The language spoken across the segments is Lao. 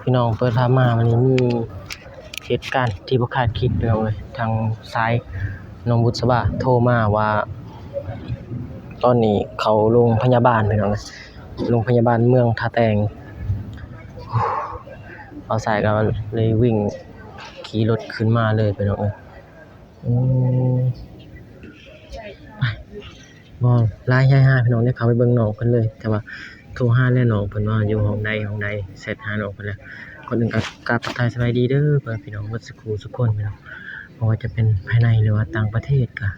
ພີ່ນ້ອງ ເປີດພາບມາ ມື້ນີ້ມີເຫດການທີ່ບໍ່ຄາດຄິດ ພີ່ນ້ອງເອີຍ. ທາງຊາຍນ້ອງບຸດສະບາໂທມາວ່າ ຕອນນີ້ເຂົ້າໂລງພະຍາບານ ພີ່ນ້ອງເອີຍ, ໂລງພະຍາບານເມືອງທ່າແຕງ. ບ່າວຊາຍກໍເລີຍວິ່ງຂີ່ລົດຂຶ້ນມາເລີຍ ພີ່ນ້ອງເອີຍ. ໂອ້ ໄປ ບໍ່ຫຼາຍໃຫຍ່ຫາ ພີ່ນ້ອງ ໄດ້ເຂົ້າໄປເບິ່ງນ້ອງເພິ່ນເລີຍ. ແຕ່ວ່າໂທຫາແລ້ວ ນ້ອງເພິ່ນວ່າຢູ່ຫ້ອງໃດ ຫ້ອງໃດ ແຊັດຫານ້ອງເພິ່ນແລ້ວ. ກ່ອນອື່ນກໍກາບທັກທາຍສະບາຍດີເດີ ພໍ່ແມ່ພີ່ນ້ອງເບິດສູ່ຄູ່ສູ່ຄົນ ພີ່ນ້ອງ, ບໍ່ວ່າຈະເປັນພາຍໃນ ຫຼືວ່າຕ່າງປະເທດ ກໍ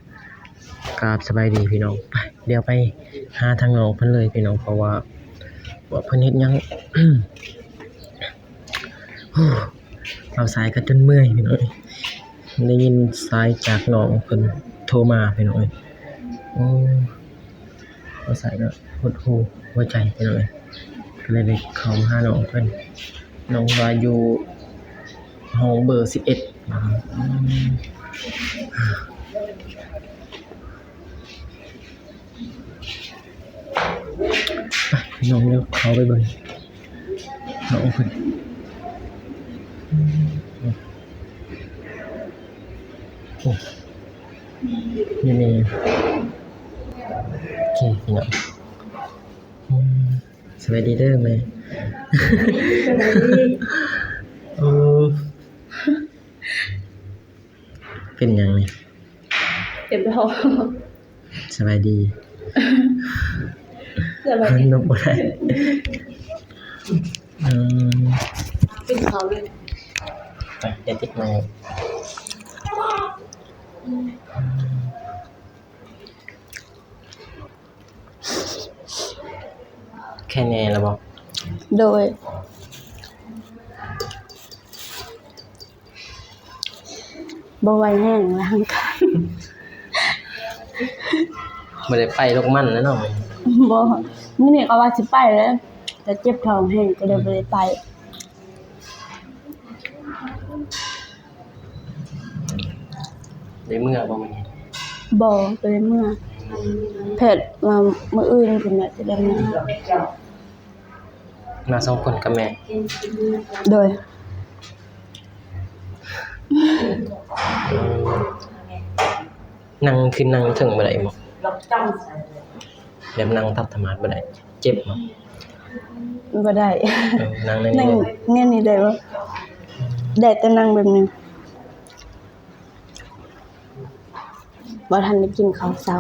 ກາບສະບາຍດີ ພີ່ນ້ອງ. ໄປ ດຽວໄປຫາທາງນ້ອງເພິ່ນເລີຍ ພີ່ນ້ອງ, ເພາະວ່າ ວ່າເພິ່ນເຮັດຫຍັງ. ໂອ້ ເອົາສາຍກໍຈົນເມື່ອຍ ພີ່ນ້ອງເອີຍ, ໄດ້ຍິນສາຍຈາກນ້ອງເພິ່ນໂທມາ ພີ່ນ້ອງເອີຍ. ໂອ້ ເອົາສາຍກໍຫົດຫູ່ຫົວໃຈ ພີ່ນ້ອງເອີຍ, ກໍເລີຍໄດ້ເຂົ້າມາຫານ້ອງເພິ່ນ. ນ້ອງວ່າຢູ່ຫ້ອງເບີສິບເອັດ. ໄປ ນ້ອງ ດຽວເຂົ້າໄປເບິ່ງນ້ອງເພິ່ນ. ໂອ້ ຢູ່ນີ້. ໂອເຄ ພີ່ນ້ອງ. ອືມ ສະບາຍດີເດີແມ່. ໂອ້ ເປັນຫຍັງນີ້? ເຈັບທ້ອງ. ສະບາຍດີ. ສະບາຍດີ. ນອນບໍ່ໄດ້. ອືມ ກິນເຂົ້າເລີຍ. ໄປ ດຽວຕິດໄມ. ແຄ່ແນ່ລະບໍ? ໂດຍ. ບໍ່ໄຫວແຮງແລ້ວ ຮ່າງກາຍ. ບໍ່ໄດ້ໄປດອກມັນແລ້ວເນາະ. ບໍ່ ມື້ນີ້ກໍວ່າຊິໄປແຫຼະ ແຕ່ເຈັບທ້ອງແຮງ ກໍເລີຍບໍ່ໄດ້ໄປ. ໄດ້ເມືອບໍ່ມື້ນີ້? ບໍ່ ບໍ່ໄດ້ເມືອ. ແພດວ່າມື້ອື່ນເພິ່ນວ່າຈະໄດ້ເມືອ. ມາສອງຄົນກັບແມ່? ໂດຍ. ອືມ ນັ່ງ ຄືນັ່ງເທິງບໍ່ໄດ້ບໍ? ແບບນັ່ງຕັດສະມາດບໍ່ໄດ້ ເຈັບບໍ? ບໍ່ໄດ້. ເອີ ນັ່ງແນວນີ້ ນັ່ງແນວນີ້ໄດ້ບໍ່? ໄດ້ແຕ່ນັ່ງແບບນີ້. ບໍ່ທັນໄດ້ກິນເຂົ້າເຊົ້າ.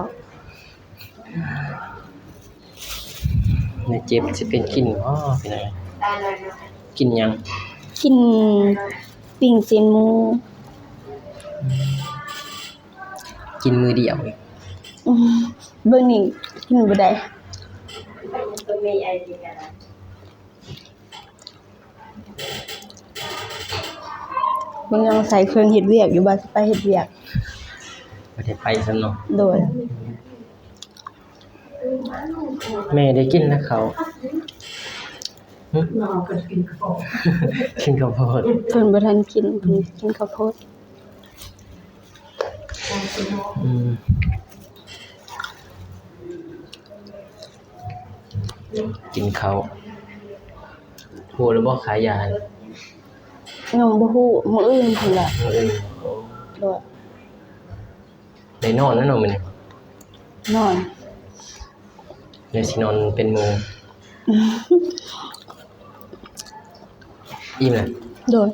ແມ່ເຈັບຊິເປັນກິນບໍ່ ພີ່ນ້ອງ? ກິນຫຍັງ? ກິນປີ້ງຊີ້ນໝູ. ກິນມື້ດຽວ. ອືມ ເບິ່ງນີ້ກິນບໍ່ໄດ້. ເບິ່ງ ຍັງໃສ່ເຄື່ອງເຮັດວຽກຢູ່ ວ່າຊິໄປເຮັດວຽກ. ບໍ່ໄດ້ໄປຊ້ຳເນາະ. ໂດຍ. ແມ່ໄດ້ກິນແລ້ວເຂົ້າ? ຫຶ? ກິນເຂົ້າໂພດ. ເພິ່ນບໍ່ທັນກິນ ເພິ່ນກິນເຂົ້າໂພດ. ອືມ ກິນເຂົ້າ. ຮູ້ແລ້ວບໍ່ ຄ່າຢາ? ຍັງບໍ່ຮູ້ ມື້ອື່ນພຸ້ນແຫຼະ. ມື້ອື່ນ. ໂອ້ ໂດຍ. ໄດ້ນອນແລ້ວເນາະມື້ນີ້? ນອນ. ແລ້ວຊິນອນເປັນໂມງ? ອີ່ມແລ້ວ? ໂດຍ.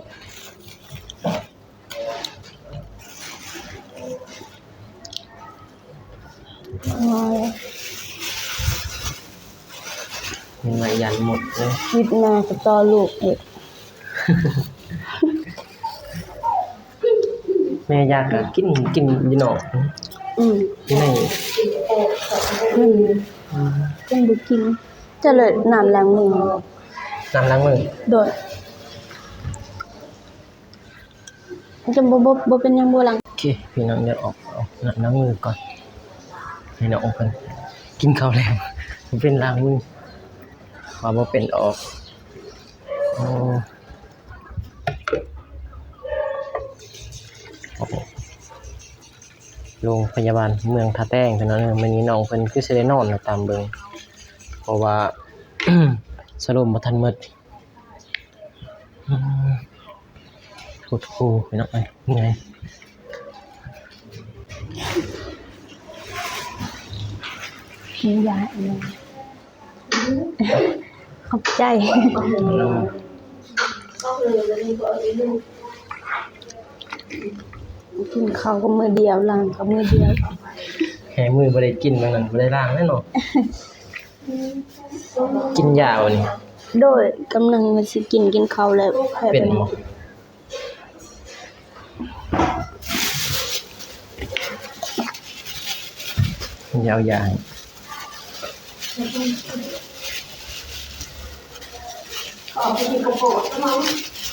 ຍັງໄງ ຢ້ານໝົດເລີຍ. ຄລິບໜ້າກໍຕໍ່ລູກອີກ. ແມ່ຢາກກໍກິນ ກິນຢູ່ນອກ. ອືມ ໃນ ເພິ່ນ ອືມ ເພິ່ນບໍ່ກິນ. ຈະເລີຍ ນ້ຳລ້າງມື. ນ້ຳລ້າງມື? ໂດຍ. ຈະບໍ່ ບໍ່ ບໍ່ເປັນຫຍັງ ບໍ່ລ້າງ. ໂອເຄ ພີ່ນ້ອງ ດຽວອອກ ອອກນ້ຳລ້າງມືກ່ອນ ໃຫ້ນ້ອງເພິ່ນກິນເຂົ້າແລ້ວ ບໍ່ເປັນລ້າງມື ວ່າບໍ່ເປັນອອກ. ໂອ້ ໂອ້ໂຫ ໂລງພະຍາບານເມືອງທ່າແຕງ ພີ່ນ້ອງເອີຍ. ມື້ນີ້ນ້ອງເພິ່ນຄືຊິໄດ້ນອນແຫຼະ ຕາມເບິ່ງ ເພາະວ່າສະໂລມບໍ່ທັນໝົດ. ໂອ້ໂຫ ພີ່ນ້ອງເອີຍ ເມື່ອຍ. ກິນຢາອີກ ຂອບໃຈ. ກິນເຂົ້າກໍມື້ດຽວ ລ້າງກໍມື້ດຽວ. ແຮງມື້ບໍ່ໄດ້ກິນ ມື້ນັ້ນບໍ່ໄດ້ລ້າງແລ້ວເນາະ. ກິນຢາບໍ່ນີ້? ໂດຍ ກຳລັງວ່າຊິກິນ ກິນເຂົ້າແລ້ວ. ເປັນບໍ່? ຢາວຢາໃຫ້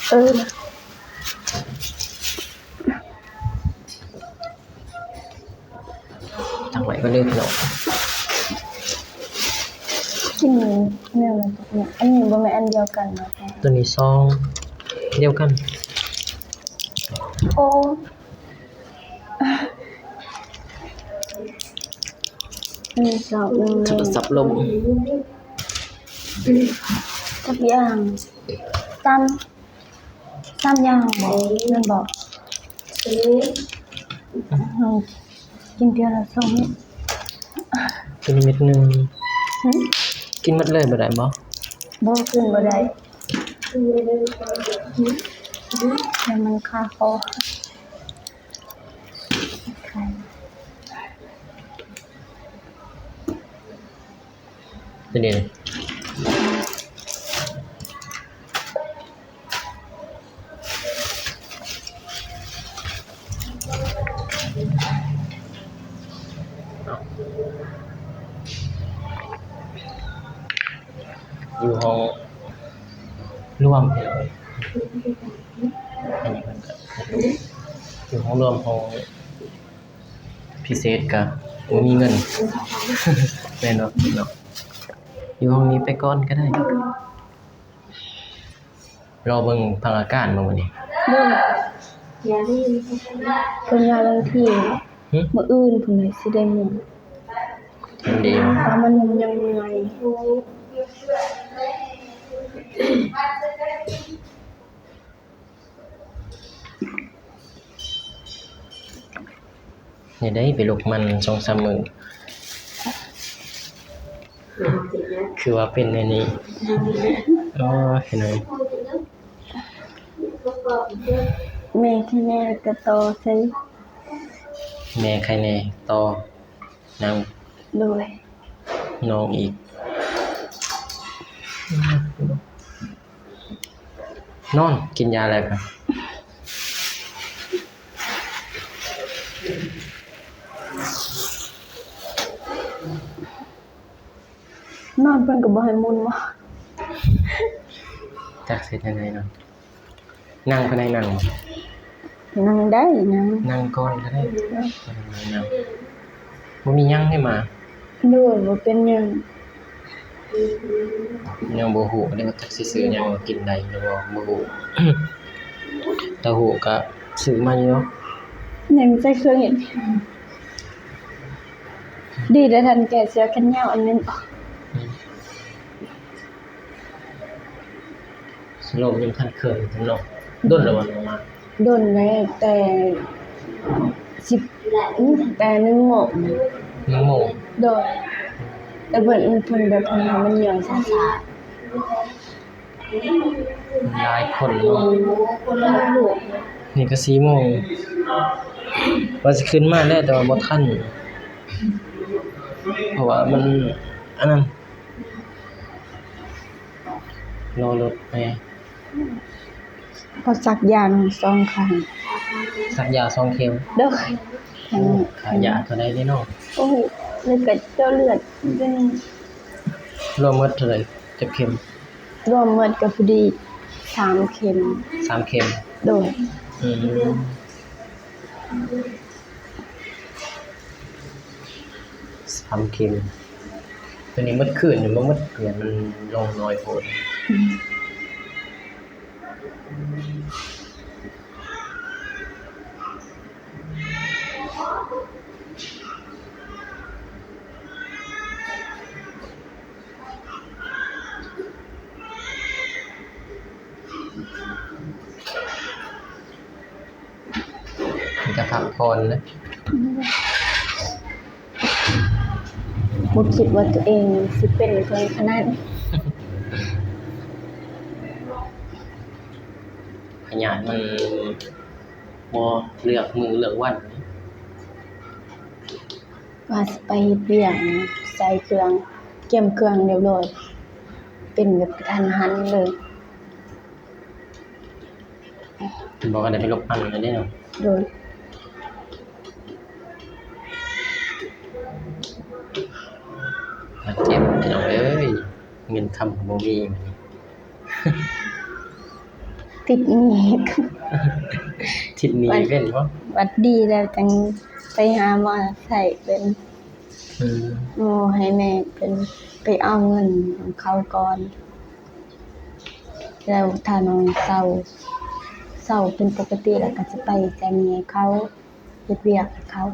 ເອີ. ຕັ້ງໄວ້ກ່ອນເດີພີ່ນ້ອງ. ກິນແນວນັ້ນ ອັນນີ້ບໍ່ແມ່ນອັນດຽວກັນເນາະ? ໂຕນີ້ຊອງດຽວກັນ. ໂອ້ ອັນນີ້ຊອງ ໂທລະສັບລົ້ມ. ຈັກຢ່າງ? ຕາມ ສາມຢ່າງບໍ? ແມ່ນບໍ? ກິນເທື່ອລະສອງເມັດ. ໂຕນີ້ເມັດໜຶ່ງ. ຫື? ກິນໝົດເລີຍບໍ່ໄດ້ບໍ? ບໍ່ ກິນບໍ່ໄດ້ ແລ້ວມັນຄາຄໍ. ເປັນຫຍັງ? ຢູ່ຫ້ອງລວມ ອັນນີ້ເພິ່ນກໍຢູ່ຫ້ອງລວມ ຫ້ອງ ພິເສດກະບໍ່ມີເງິນ ແມ່ນບໍ່ເນາະ? ຢູ່ຫ້ອງນີ້ໄປກ່ອນກໍໄດ້. ລໍເບິ່ງພັກອາການບໍ່ມື້ນີ້? ໂດຍ ເພິ່ນວ່າບາງທີ ຫຶ? ມື້ອື່ນພຸ້ນແຫຼະຊິໄດ້ເມືອ. ເຫັນດີ ເພາະມັນຍັງເມື່ອຍ. ນີ້ໄດ້ໄປລຸກມັນສອງສາມມື້ ຄືວ່າເປັນແນວນີ້. ໂອ້ຍ ພີ່ນ້ອງ ແມ່ໄຄແນ່ກໍຕໍ່ໃສ່ ແມ່ໄຄແນ່ຕໍ່ ນາງ ໂດຍ ນ້ອງອີກ. ນອນ ກິນຢາແລ້ວກໍ ນອນເພິ່ນກໍບໍ່ໃຫ້ໝຸນບໍ? ຈັກຊິເຮັດແນວໃດເນາະ. ນັ່ງເພິ່ນໃຫ້ນັ່ງບໍ່? ນັ່ງໄດ້ ນັ່ງ ນັ່ງກ່ອນກໍໄດ້. ນັ່ງ ບໍ່ມີຫຍັງໃຫ້ມາ. ໂດຍ ບໍ່ເປັນຫຍັງ. ຍັງບໍ່ຮູ້ເດ້ວ່າຈັກຊິຊື້ຫຍັງມາກິນໄດ້ຫຼືບໍ່ ບໍ່ຮູ້. ຖ້າຮູ້ກໍຊື້ມາຢູ່ດອກ. ຍັງໃສ່ເຄື່ອງເຮັດ ດີແຕ່ທັນແກະເສື້ອແຂນຍາວອັນໜຶ່ງອອກ. ອືມ. ສະໂລບຍັງທັນເຄີຍເນາະ. ດົນແລ້ວບໍ່ນ້ອງມາ? ດົນແລ້ວ ແຕ່ສິບ ອືມ ແຕ່ໜຶ່ງໂມງ. ໜຶ່ງໂມງ? ໂດຍ. ແຕ່ເພິ່ນ ເພິ່ນແບບເພິ່ນໃຫ້ມັນຍ່ອຍຊ້າໆ. ຫຼາຍຄົນເນາະ. ອືມ ນີ້ກໍສີ່ໂມງ ວ່າຊິຂຶ້ນມາແລ້ວ ແຕ່ວ່າບໍ່ທັນ ເພາະວ່າມັນ ອັນນັ້ນ ລໍລົດແດ່. ເຂົາສັກຢາສອງຄັ້ງ. ສັກຢາສອງເຂັມ? ໂດຍ. ໂອ້ ຄ່າຢາເທົ່າໃດເດເນາະ? ໂອ້ ແລ້ວກໍເຈາະເລືອດ. ລວມໝົດເທົ່າໃດ? ຈັກເຂັມ? ລວມໝົດກໍພໍດີສາມເຂັມ. ສາມເຂັມ? ໂດຍ. ອືມ. ສາມເຂັມ. ໂຕນີ້ໝົດຄືນຢູ່ບໍ່? ໝົດຄືນ ມັນລົງໜ້ອຍໂພດ. ອືມ. ຈະພັກຜ່ອນເດ້. ບໍ່ຄິດວ່າຕົວເອງຊິເປັນເຖິງຂະໜາດ. ພະຍາດມັນບໍ່ເລືອກມື້ເລືອກວັນ. ວ່າຊິໄປເຮັດວຽກ ໃສ່ເຄື່ອງ ກຽມເຄື່ອງຮຽບຮ້ອຍ ເປັນແບບກະທັນຫັນເລີຍ. ເພິ່ນບອກວ່າໄດ້ໄປລົບພັນແລ້ວເດ້ເນາະ. ໂດຍ. ບາດເຈັບພີ່ນ້ອງເອີຍ ເງິນຄຳກໍບໍ່ມີ. ຕິດໜີ້ ຕິດໜີ້ເປັນບໍ່? ບັດດີແລ້ວຈັ່ງໄປຫາໝໍໃຊ້ເປັນ. ອືມ. ໝໍໃຫ້ແມ່ເພິ່ນໄປເອົາເງິນນຳເຂົາກ່ອນ ແລ້ວຖ້ານ້ອງເຊົາ ເຊົາເປັນປົກກະຕິ ແລ້ວກໍຊິໄປໃຊ້ໜີ້ໃຫ້ເຂົາ ເຮັດວຽກໃຫ້ເຂົາ.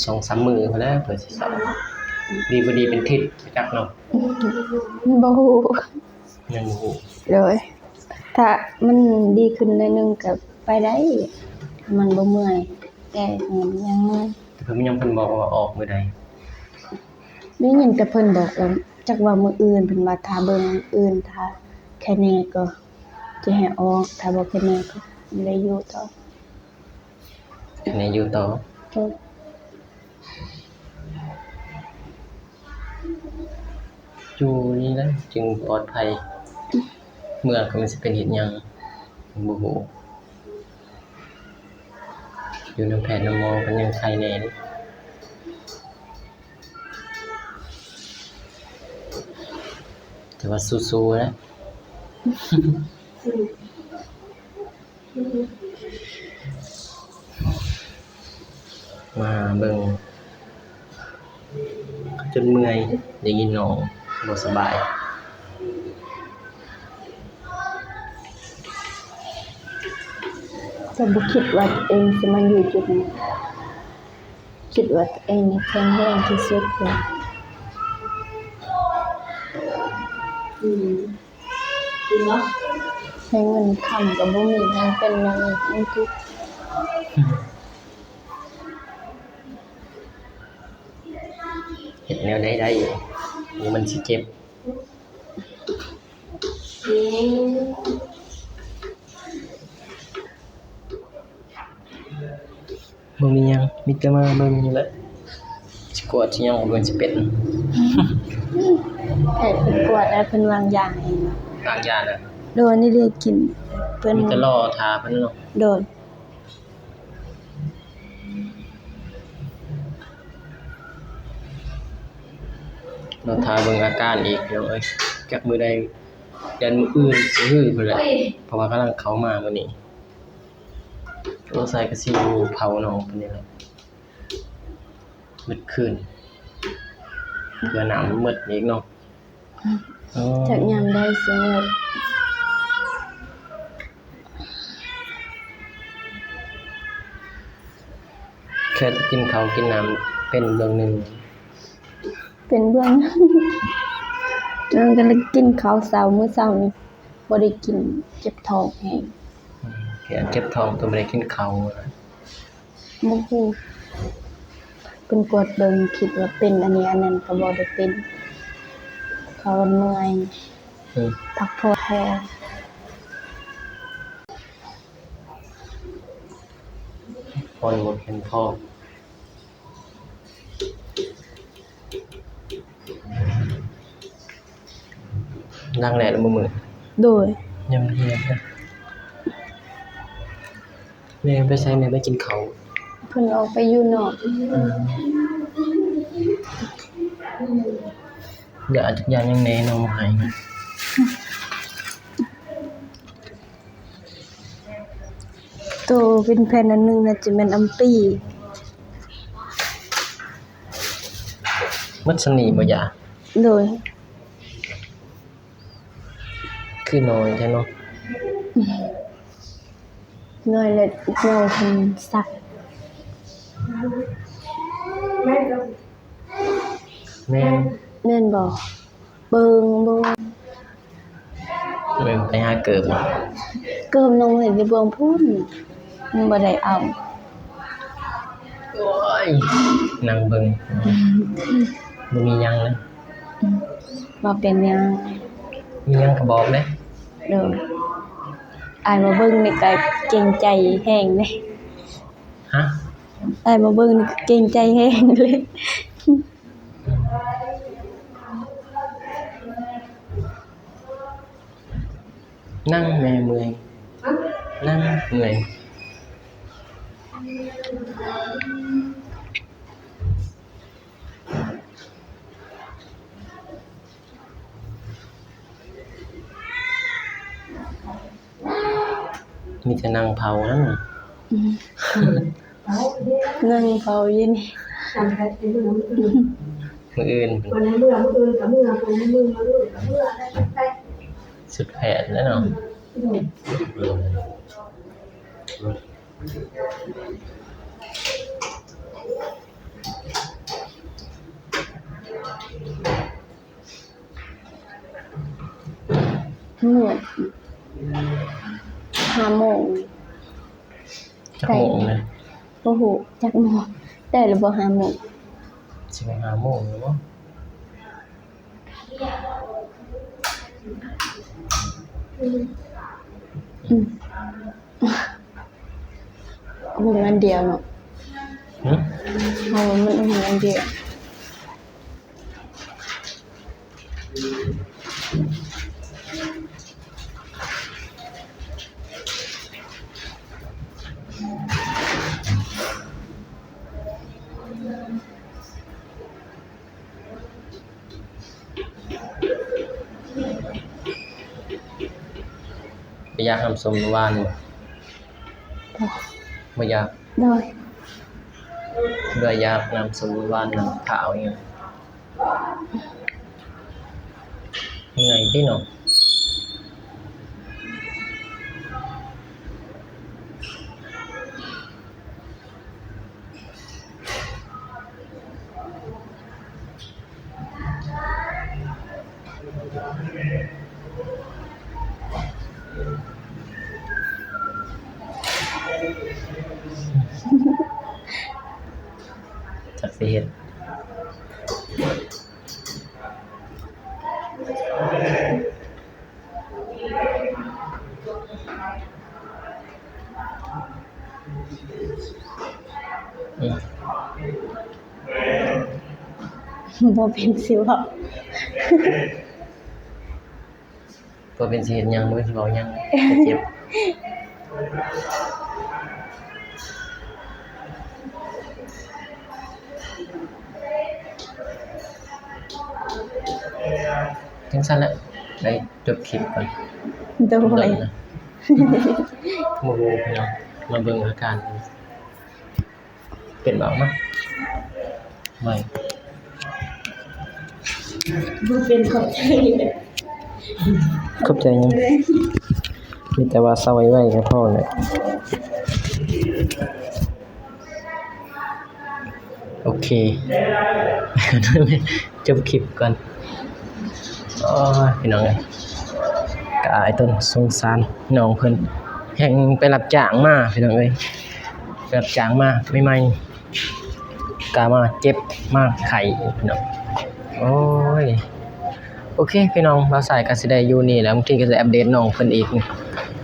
ສອງສາມມື້ພຸ້ນແຫຼະເພິ່ນຊິເຊົາ. ດີບໍ່ດີເປັນທິດ ບໍ່ຈັກເນາະ. ບໍ່ຮູ້. ຍັງບໍ່ຮູ້. ໂດຍ. ຖ້າມັນດີຂຶ້ນໜ້ອຍໜຶ່ງກໍໄປໄດ້ ມັນບໍ່ເມື່ອຍ ແຕ່ມັນຍັງເມື່ອຍ. ແຕ່ເພິ່ນຍັງ ເພິ່ນບອກວ່າອອກມື້ໃດ? ໄດ້ຍິນແຕ່ເພິ່ນບອກວ່າ ຈັກວ່າມື້ອື່ນ ເພິ່ນວ່າຖ້າເບິ່ງມື້ອື່ນ ຖ້າແຄ່ແນ່ກໍຈະໃຫ້ອອກ ຖ້າບໍ່ແຄ່ແນ່ກໍໄດ້ຢູ່ຕໍ່. ໃຫ້ຢູ່ຕໍ່. ໂດຍ. ຢູ່ນີ້ແຫຼະຈຶ່ງປອດໄພ. ເມືອກໍມັນຊິເປັນເຮັດຫຍັງບໍ່ຮູ້. ຢູ່ນຳແພດນຳໝໍກໍຍັງໄຄແດ່. ແຕ່ວ່າສູ້ໆແຫຼະ. ມາເບິ່ງຈົນເມື່ອຍ ໄດ້ຍິນນ້ອງບໍ່ສະບາຍ. ແຕ່ບໍ່ຄິດວ່າຕົວເອງຊິມາຢູ່ຈຸດນີ້ ຄິດວ່າຕົວເອງນີ້ແຂງແຮງທີ່ສຸດແລ້ວ. ອືມ. ແຮງເງິນຄຳກໍບໍ່ມີ ແຮງເປັນແນວນີ້ ເຮັດແນວໃດໄດ້ ມັນຊິເຈັບ. ບໍ່ມີຫຍັງ ມີແຕ່ມາເບິ່ງນີ້ແຫຼະ ຊິກວດຊິຫຍັງ ເບິ່ງຊິເປັນ. ໃຫ້ເພິ່ນກວດແລ້ວເພິ່ນວາງຢາໃຫ້. ວາງຢານະ? ໂດຍ ນີ້ເລີຍກິນ ເພິ່ນມີແຕ່ລໍຖ້າເພິ່ນເນາະ. ໂດຍ. ລໍຖ້າເບິ່ງອາການອີກ ພີ່ນ້ອງເອີຍ ຈັກມື້ໃດ ຢ້ານມື້ອື່ນຊິຮືພຸ້ນແຫຼະ ເພາະວ່າກຳລັງເຂົ້າມາມື້ນີ້. ສົງໄສກໍຊິຢູ່ເຜົານ້ອງເພິ່ນນີ້ແຫຼະ ໝົດຄືນ ເພື່ອນ້ຳໝົດອີກເນາະ. ອໍ ຈັກຍາມໃດຊິໝົດ. ແຄ່ກິນເຂົ້າກິນນ້ຳເປັນເບື້ອງໜຶ່ງ. ເປັນເບື້ອງໜຶ່ງ ກໍໄດ້ກິນເຂົ້າເຊົ້າ ມື້ເຊົ້ານີ້ບໍ່ໄດ້ກິນ ເຈັບທ້ອງແຮງ. ອືມ ເຈັບທ້ອງ ຕ້ອງບໍ່ໄດ້ກິນເຂົ້າ. ບໍ່ຮູ້ ເພິ່ນກວດເບິ່ງ ຄິດວ່າເປັນອັນນີ້ອັນນັ້ນ ກໍບໍ່ໄດ້ເປັນ ເພາະວ່າເມື່ອຍ. ອືມ ພັກຜ່ອນພໍ ພັກຜ່ອນບໍ່ພຽງພໍ. ລ້າງແດດແລ້ວບໍ່ມື້? ໂດຍ. ຍັງເຮັດ ແມ່ໄປໃສ? ແມ່ໄປກິນເຂົ້າ. ເພິ່ນອອກໄປຢູ່ນອກ. ອືມ ຢາກ ຢາກຫຍັງແດ່ນ້ອງບໍ່ໃຫ້ນະ? ໂຕເປັນແຜ່ນອັນໜຶ່ງນະ ຈະແມ່ນອຳປີ. ໝົດສ່ຳນີ້ບໍ່ຢາ? ໂດຍ. ຄືນ້ອຍແທ້ເນາະ. ນ້ອຍແລ້ວ ນ້ອຍເພິ່ນສັກ. ແມ່ນ ແມ່ນບໍ່? ເບິ່ງ ເບິ່ງ ເບິ່ງໄປຫາເກີບ. ເກີບນ້ອງໃຫ້ຢູ່ເບື້ອງພຸ້ນ ມັນບໍ່ໄດ້ເອົາ. ໂອ້ຍ ນັ່ງເບິ່ງ ບໍ່ມີຫຍັງນະ. ອືມ ບໍ່ເປັນຫຍັງ. ມີຫຍັງກໍບອກເດ້. ໂດຍ. ອ້າຍມາເບິ່ງນີ້ກໍເກງໃຈແຮງເດ້. ຮະ? ອ້າຍມາເບິ່ງນີ້ກໍເກງໃຈແຮງເລີຍ. ນັ່ງແມ່ເມື່ອຍ ນັ່ງເມື່ອຍ. ມີແຕ່ນັ່ງເຜົານັ້ນ. ອືມ ນັ່ງເຜົາຢູ່ນີ້. ມື້ອື່ນ ມື້ອື່ນກໍເມືອ ມື້ອື່ນກໍເມືອ ມື້ອື່ນກໍເມືອ ສຸດແຜນແລ້ວເນາະ. ມືດ ຫ້າໂມງ. ຈັກໂມງນະ? ບໍ່ຮູ້ຈັກໂມງ ແຕ່ລະບໍ່ ຫ້າໂມງ. ຊິບໍ່ ຫ້າໂມງແລ້ວບໍ່? ອືມ ອືມ. ມັນເດືອນດຽວເນາະ. ຫຶ? ເອີ ມັນເດືອນດຽວ. ບໍ່ຢາກນ້ຳສົ້ມຫວານບໍ່? ບໍ່ ບໍ່ຢາກ. ໂດຍ. ບໍ່ຢາກນ້ຳສົ້ມຫວານ ນ້ຳຂາວຫຍັງ. ເມື່ອຍຕິເນາະ. ຈັກຊິເຮັດ. ອືມ ບໍ່ເປັນຊິເວົ້າ. ບໍ່ເປັນຊິເຮັດຫຍັງ ບໍ່ເປັນຊິເວົ້າຫຍັງ ເຈັບ. ຈັ່ງຊັ້ນແຫຼະ ໄດ້ຈົບຄລິບກ່ອນ. ໂດຍ. ໂດຍນະ ບໍ່ຮູ້ພີ່ນ້ອງ ມາເບິ່ງອາການ ເປັນເບົາມາ ໄວ ບໍ່ເປັນ ຂອບໃຈ. ຂອບໃຈຫຍັງ? ມີແຕ່ວ່າເຊົາໄວໆກໍພໍແຫຼະ. ໂອເຄ ຈົບຄລິບກ່ອນ. ໂອ້ຍ ພີ່ນ້ອງເອີຍ ກະອ້າຍຕົ້ນສົງສານນ້ອງເພິ່ນ ແຮ່ງໄປຮັບຈ້າງມາ ພີ່ນ້ອງເອີຍ ໄປຮັບຈ້າງມາໃໝ່ໆ ກະມາເຈັບມາໄຂ້ ພີ່ນ້ອງ. ໂອ້ຍ ໂອເຄ ພີ່ນ້ອງ ບ່າວສາຍກໍຊິໄດ້ຢູ່ນີ້ແຫຼະ ບາງທີກໍຊິໄດ້ອັບເດດນ້ອງເພິ່ນອີກ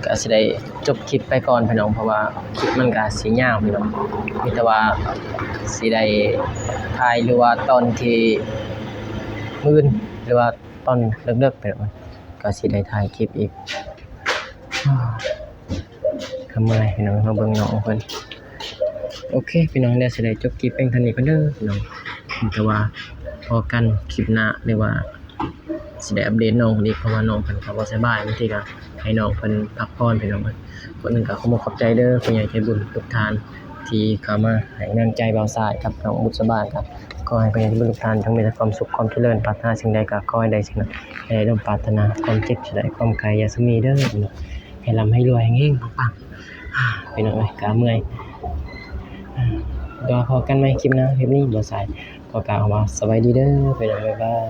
ກໍຊິໄດ້ຈົບຄລິບໄປກ່ອນ ພີ່ນ້ອງ ເພາະວ່າຄລິບມັນກໍຊິຍາວ ພີ່ນ້ອງ ມີແຕ່ວ່າຊິໄດ້ຖ່າຍ ຫຼືວ່າຕອນທີ່ມື້ອື່ນ ຫຼືວ່າຕອນເລິກໆ ພີ່ນ້ອງ ກໍຊິໄດ້ຖ່າຍຄລິບອີກ. ກໍເມື່ອຍ ພີ່ນ້ອງ ມາເບິ່ງນ້ອງເພິ່ນ. ໂອເຄ ພີ່ນ້ອງ ດຽວຊິໄດ້ຈົບຄລິບພຽງເທົ່ານີ້ກ່ອນເດີ ພີ່ນ້ອງ ແຕ່ວ່າພໍ້ກັນຄລິບໜ້າ ຫຼືວ່າຊິໄດ້ອັບເດດນ້ອງເພິ່ນອີກ ເພາະວ່ານ້ອງເພິ່ນກໍບໍ່ສະບາຍ ບາງທີກໍໃຫ້ນ້ອງເພິ່ນພັກຜ່ອນ ພີ່ນ້ອງ. ກ່ອນອື່ນກໍຂໍຂອບໃຈເດີ ຜູ້ໃຫຍ່ໃຈບຸນທຸກທ່ານທີ່ເຂົ້າມາໃຫ້ກຳລັງໃຈບ່າວຊາຍກັບນ້ອງບຸດສະບາ ກໍຂໍໃຫ້ຜູ້ໃຫຍ່ໃຈບຸນທຸກທ່ານຈົ່ງມີແຕ່ຄວາມສຸກຄວາມຈະເລີນ ປາດຖະໜາສິ່ງໃດກໍຂໍໃຫ້ໄດ້ສິ່ງນັ້ນ ໃຫ້ໄດ້ສົມປາດຖະໜາ ຄວາມເຈັບຢ່າໄດ້ ຄວາມໄຂ້ຢ່າສະມີເດີ ພີ່ນ້ອງ ໃຫ້ລ່ຳໃຫ້ລວຍ ເຮັງໆ ປັງໆ. ພີ່ນ້ອງເອີຍ ກະເມື່ອຍ ດຽວພໍ້ກັນໃໝ່ຄລິບໜ້າ ຄລິບນີ້ບ່າວຊາຍຂໍກ່າວຄຳວ່າສະບາຍດີເດີ ພີ່ນ້ອງ ບາຍບາຍ.